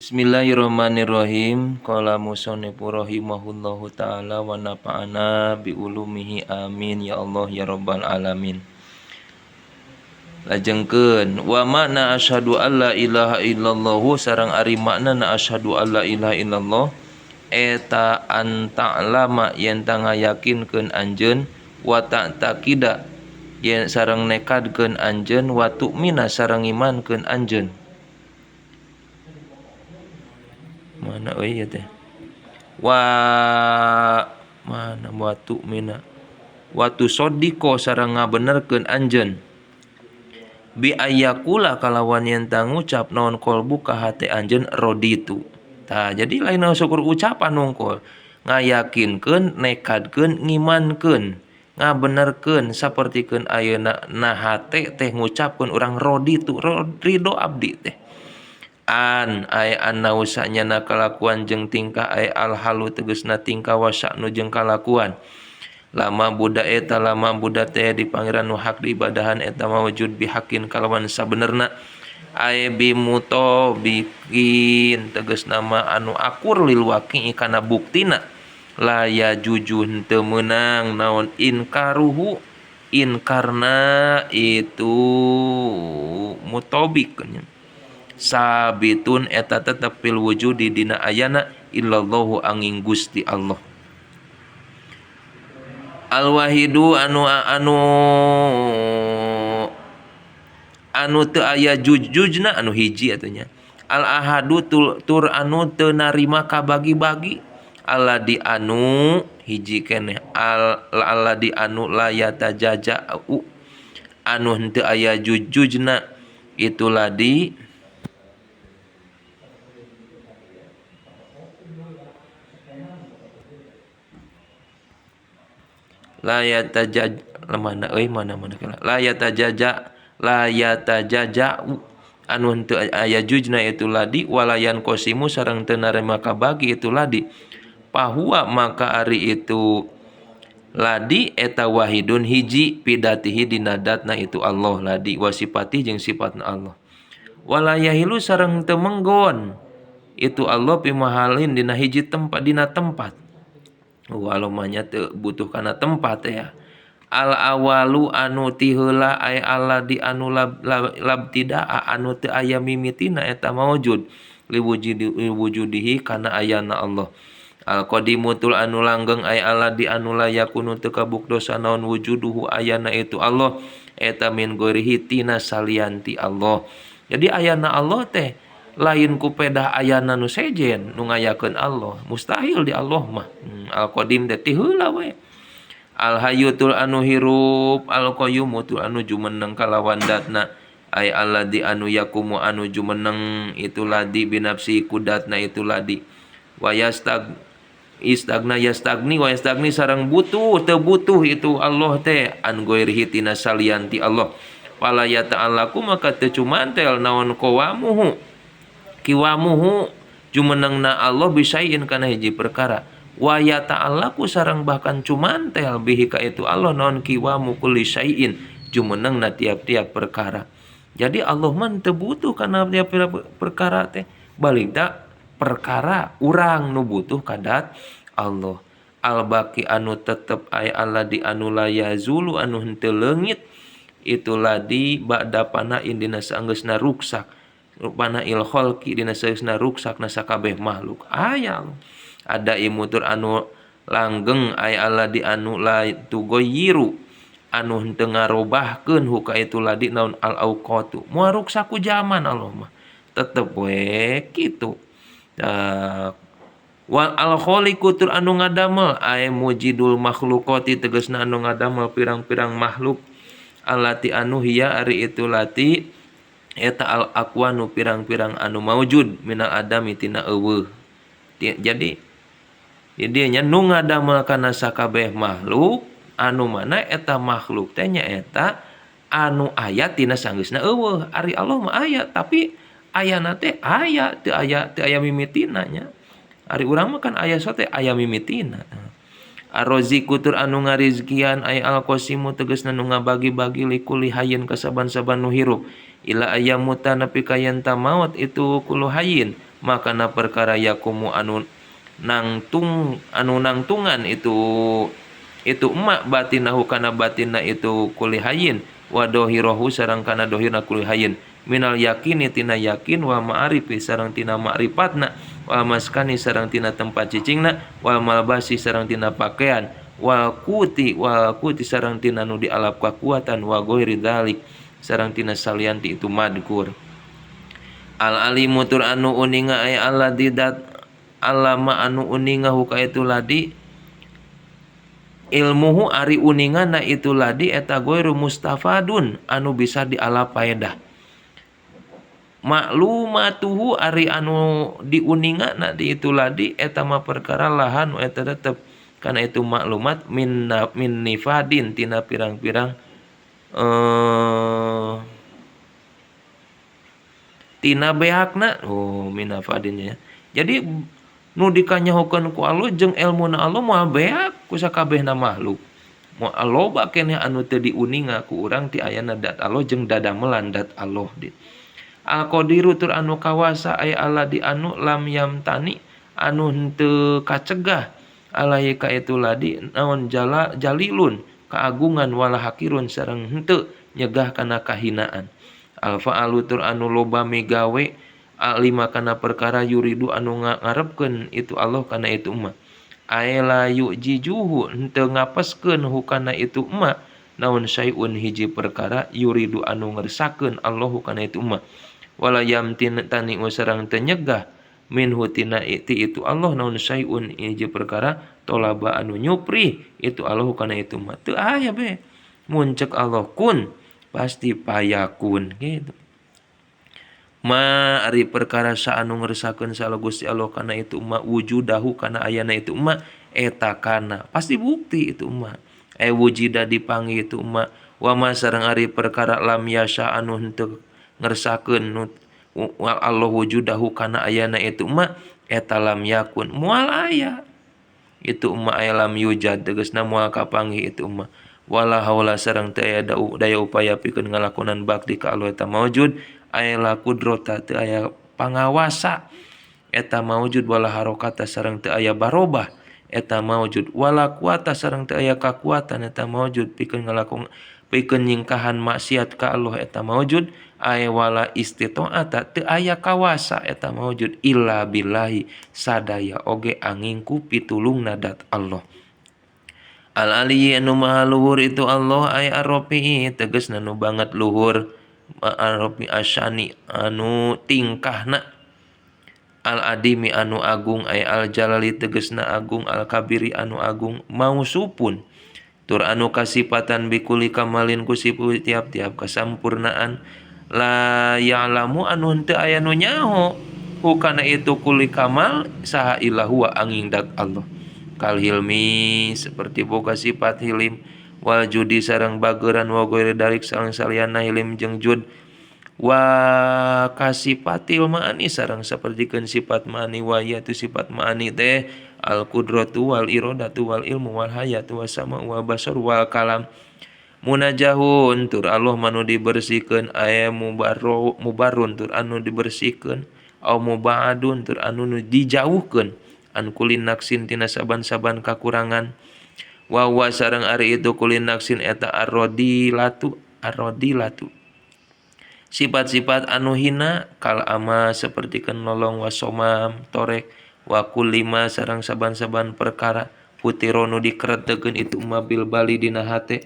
Bismillahirrahmanirrahim. Qala musannif rahimahullahu taala wa nafa'ana bi ulumihi amin ya Allah ya rabbal alamin. Lajengkeun wa makna asyhadu alla ilaha illallah sareng ari maknana asyhadu alla ilaha illallah eta an ta'lama yen ta ngayakinkeun anjeun wa ta'taqida yen sareng nekadkeun anjeun wa tu'mina sareng imankeun anjeun. Mana euy ieu teh? Wa mana wa tu'mina wa tusaddiqo sareng ngabenerkeun anjeun bi ayyakula kalawan yen ta ngucap naon qalbu ka hate anjeun raditu. Tah jadi lain syukur ucapan nungkul ngayakinkeun nekadkeun ngimankeun ngabenerkeun sapertikeun ayeuna na hate teh ngucapkeun urang raditu ridho abdi teh. An ay anna usanyana kalakuan jeung tingkah ay alhalu tegasna tingkah wasaknu jeung kalakuan lama budak eta lama budak teh di pangeran nu hak diibadahan eta mawujud bihakin kalawan sabenerna ay bimutobikin tegasna mah anu akur lil waqi kana buktina la ya jujun teu meunang naon inkaruhu inkarna itu mutobik sabitun eta tetep fil wujudi dina ayana illallahu angin Gusti Allah. Al-wahidu anu anu anu teu aya jujujna anu hiji atuh nya. Al-ahadu tur anu teu narima kabagi-bagi alladzi anu hiji keneh alladzi anu la yatajaja'u anu henteu aya jujujna itu ladi la yatajaj mana euy mana mana la yatajaja la yatajaja anu henteu aya jujna itu ladi walayan qasimu sareng teu narima kabagi itu ladi pahuwa maka ari itu ladi eta wahidun hiji pidatihi dina datna itu Allah ladi wasipati jeung sifatna Allah wala yahilu sareng teu menggon itu Allah pimahalin dina hiji tempat dina tempat walau mah teu butuh kana tempat ya. Al awalu anu ti heula ay alla di anu lab, lab, labtidaa anu teu aya mimitina eta maujud liwujudihi kana ayana Allah. Al qadimu tul anu langgeng ay alla di anu la yakunu teu kabuktosa naon wujuduhu ayana itu Allah eta min ghairihi tina salianti Allah. Jadi ayana Allah teh lain ku pedah ayana nu sejen nu ngayakeun Allah, mustahil di Allah mah. Al qadim teh ti heula we. Al hayyutul anu hirup, al qayyumutul anu jumeneng kalawan datna ay alladzi anu yakumu anu jumeneng itu ladi binafsi kudatna itu ladi. Wa yastag istagna yastagni wa yastagni sareng butuh teu butuh itu Allah teh an ghairihi tina salianti Allah. Fala ya ta'allaku maka teu cumantel naon qawamuhu kiwamuhu jumenengna Allah bisain kana hiji perkara. Wa ya ta'allaku sareng bahkan cumantel bihi ka itu Allah naon kiwamu kulli syai'in jumenengna tiap-tiap perkara. Jadi Allah mah teu butuh kana tiap-tiap perkara teh, balikna perkara urang nu butuh kadat Allah. Al-baqi anu tetep ay Allah di anu la yazulu anu henteu leungit itu ladi ba'da pana indina saanggeusna ruksak rupana il khalqi dina saeusna ruksak na sakabeh makhluk. Aya ada imutur anu langgeng ay Allah di anu la tugoyiru anu henteu ngarobahkeun huka itu ladi naon al auqatu moal ruksak ku zaman Allah mah tetep we kitu. Wal al khaliqu tur anu ngadamel ay mujidul makhluqati tegasna anu ngadamel pirang-pirang makhluk allati anu hiya ari itu lati eta al aqwanu pirang-pirang anu maujud minal adami tina eueuh. Jadi dia nya nu ngadamel kana sakabeh makhluk anu mana eta makhluk teh nya eta anu aya tina sanggeusna eueuh. Ari Allah mah aya tapi ayana teh aya teu aya mimitina nya. Ari urang mah kan aya sote aya mimitina. Arroziqu tur anu ngarizkian ay al-qasimu tegasna nu ngabagi-bagi likuli hayyin ka saban-saban nu hirup ila ayamuta nepi ka yen tamaot itu kulu hayyin makana perkara yakumu anu nangtung anu nangtungan itu itu emak batinahu kana batinna itu kulli hayyin wa dohirahu sareng kana dohirna kulli hayyin minal yakini tina yakin wa ma'arifi sareng tina ma'rifatna wal maskani sareng tina tempat cicingna wal malbasi sareng tina pakaian wal kuti sareng tina nu dialap kakuatan wa ghairi dzalik sareng tina salian ti itu madkur. Al alimu tur anu uninga ay alladzi dat alama anu uninga huka itu ladi ilmuhu ari uningana itu ladi eta ghairu mustafadun anu bisa dialap faedah. Maklumatuhu ari anu diuningana di itu ladi eta mah perkara lahan eta tetep kana itu maklumat min nifadin tina pirang-pirang tina beakna oh minafadinnya. Jadi nu dikanyahokeun ku Allah jeung elmuna Allah moal beak ku sakabehna makhluk. Moal loba keneh anu teu diuninga ku urang ti ayana dat Allah jeung dadamelan dat Allah di. Al-Qadiru tur anu kawasa ay Allah di anu lam yamtani anu henteu kacegah alaihi ka itu ladi naon jala jalilun keagungan wala hakirun sareng henteu nyegah kana kahinaan. Al-fa'alu tur anu loba migawe alima kana perkara yuridu anu ngarepkeun itu Allah kana itu emma. Aela yujijuhu henteu ngapeskeun hukana itu emma naon syai'un hiji perkara yuridu anu ngersakeun Allahu kana itu emma. Wala yamtin tani sareng teu nyegah minhu tina ti itu Allah naon syai'un hiji perkara tolaba anu nyupri itu Allahu kana itu mah. Teu aya be mun ceuk Allah kun pasti payakun gitu. Ma ari perkara sa anu ngersakeun sa Gusti Allah kana itu mah wujudahu kana ayana itu mah eta kana pasti bukti itu mah. E wujida dipanggih itu mah wa ma sareng ari perkara lam yasha anu henteu ngersakeun Allah wujudahu kana ayana itu mah eta lam yakun moal aya itu mah aya lam yujad tegasna moal kapanggih itu mah. Wala haula sareng teu aya daya upaya pikeun ngalakonan bakti ka Allah eta maujud aya la kudrata teu aya pangawasa eta maujud wala harokata sareng teu aya barobah eta maujud wala kuwata sareng teu aya kakuatan eta maujud pikeun ngalakon pikeun nyingkahan maksiat ka Allah eta maujud aya wala istita'ata teu aya kawasa eta maujud illa billahi sadaya oge angin ku pitulungna dat Allah. Al aliyyi anu maha luhur itu Allah ay arrofi tegasna nu banget luhur arrofi asyani anu tingkahna al adimi anu agung ay al jalali tegasna agung al kabiri anu agung mausupun tur anu kasipatan bikuli kamalin ku sipu tiap-tiap kasampurnaan la ya'lamu anu henteu aya nu nyaho hukana itu kuli kamal saha illahu wa angin dat Allah. Kal hilmi seperti boga sifat hilim wal judi sareng bageran wa ghairi dalik sareng saliana hilim jeung jud wa kasifatil ma'ani sareng sapertikeun sifat ma'ani wa yaitu sifat ma'ani teh al qudratu wal iradatu wal ilmu wal hayatu was sama wal basar wal kalam. Munajahun tur Allah manu dibersihkeun aya mubarrun tur anu dibersihkeun au mubaadun tur anu dijauhkeun an kulin naksin tina saban-saban kakurangan wa wa sareng ari itu kulin naksin eta arrodilatu arrodilatu sifat-sifat anu hina kal ama sapertikeun nolong wasomam torek wa kulima sareng saban-saban perkara putironu dikeretekeun itu mabil bali dina hate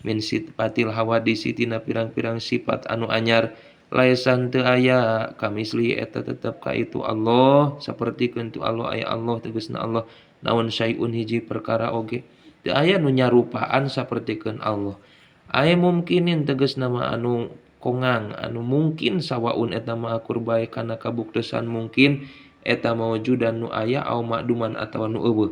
min sifatil hawadisi tina pirang-pirang sifat anu anyar laesan teu aya kamisli eta tetep ka itu Allah sapertikeun tu Allah aya Allah tegasna Allah naon syai'un hiji perkara oge teu aya nu nyarupaan sapertikeun Allah aya mungkinin tegasna mah anu kongang anu mungkin sawaun eta mah akur bae kana kabuktosan mungkin eta maujudan nu aya au makduman atawa nu eueuh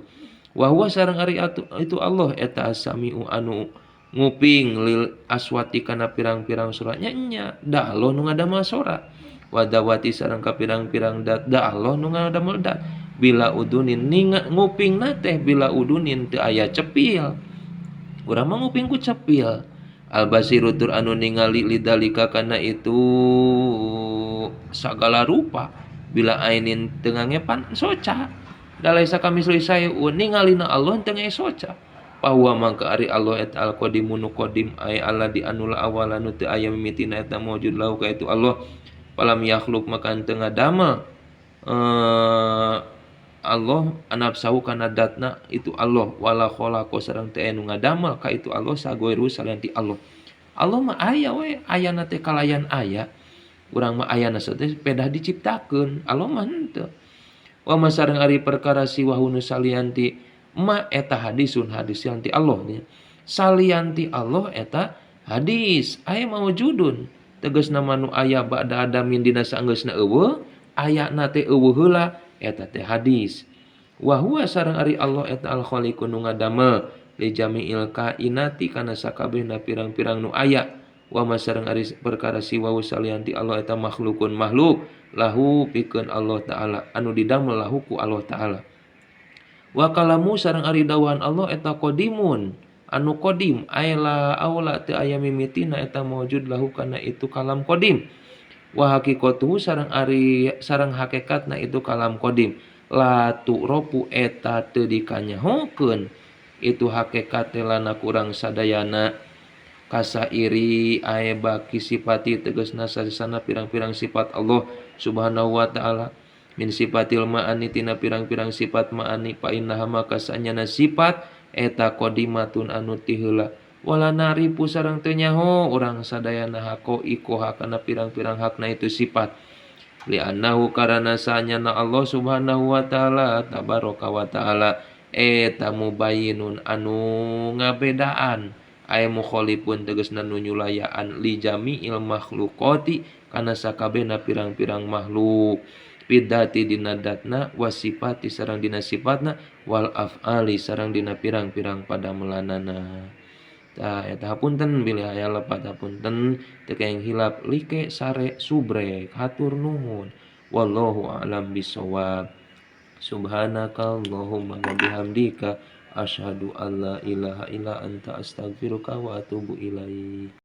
wa huwa sareng ari itu Allah eta as-sami'u anu nguping lil aswati kana pirang-pirang suratnya nya da Allah nu ngadamel sora wadawati sareng ka pirang-pirang dat da Allah nu ngadamel dat bila udunin ninga ngupingna teh bila udunin teu aya cepil urang mah nguping ku cepil al basiru tur anu ningali lidalika kana itu sagala rupa Bila ainin teu ngangepan soca. Da laisa kamitslihi syai'un ningalina Allah teu nge soca. Bahwa mangka ari Allah eta al qadimu nu qadim ay alladzi anu la awala nu teu aya mimitina eta maujud lahu ka itu Allah. Falam yakhluq maka teu ngadamel Allah anapsahu kana datna itu Allah wala khalaqa sareng teu aya nu ngadamel ka itu Allah sagoiru salian ti Allah. Allah mah aya we, ayana teh kalayan aya. Urang mah ayana teh pedah diciptakeun, Allah mah henteu. Wa ma sareng ari perkara siwahu nu salian ti ma eta hadisun hadis ti Allah nya. Salian ti Allah eta hadis aya maujudun tegasna mah nu aya ba'da adamin dina saenggeusna eueuh, ayana teh eueuh heula eta teh hadis. Wa huwa sareng ari Allah eta al khaliqu nu ngadamel li jami'il kainati kana sakabehna pirang-pirang nu aya. Wa ma sareng ari perkara siwahu salian ti Allah eta makhlukun makhluk lahu pikeun Allah Ta'ala anu didamel lahu ku Allah Ta'ala. Wa kalamu sareng ari dawuhan Allah eta qadimun anu qadim ay la aula teu aya mimitina eta maujud lahu kana itu kalam qadim. Wa haqiqatuhu sareng ari sareng hakikatna itu kalam qadim la tu'rafu eta teu dikanyahokeun itu hakikat lana kurang sadayana kasairi ae baki sifati tegasna sasana pirang-pirang sifat Allah Subhanahu wa ta'ala min sifatil ma'ani tina pirang-pirang sifat ma'ani fa innaha maka sanyana sifat eta qadimatun anu ti heula wala narifu sareng teu nyaho urang sadayana haqaiqoha kana pirang-pirang hakna itu sifat li'annahu karana sanyana Allah Subhanahu wa ta'ala tabaraka wa ta'ala eta mubayyinun anu ngabedaan aya mukhalifun tegasna nu nyulayaan li jami'il makhluqati kana sakabehna pirang-pirang makhluk bidati dina datna wasifati sareng dina sifatna wal af'ali sareng dina pirang-pirang padamelanana. Tah eta hapunten bilih aya lepat hapunten teu kaeng hilap like sare subrek hatur nuhun wallahu a'lam bisawab. Subhanakallahumma wa bihamdika asyhadu an la ilaha illa anta astaghfiruka wa atubu ilaik.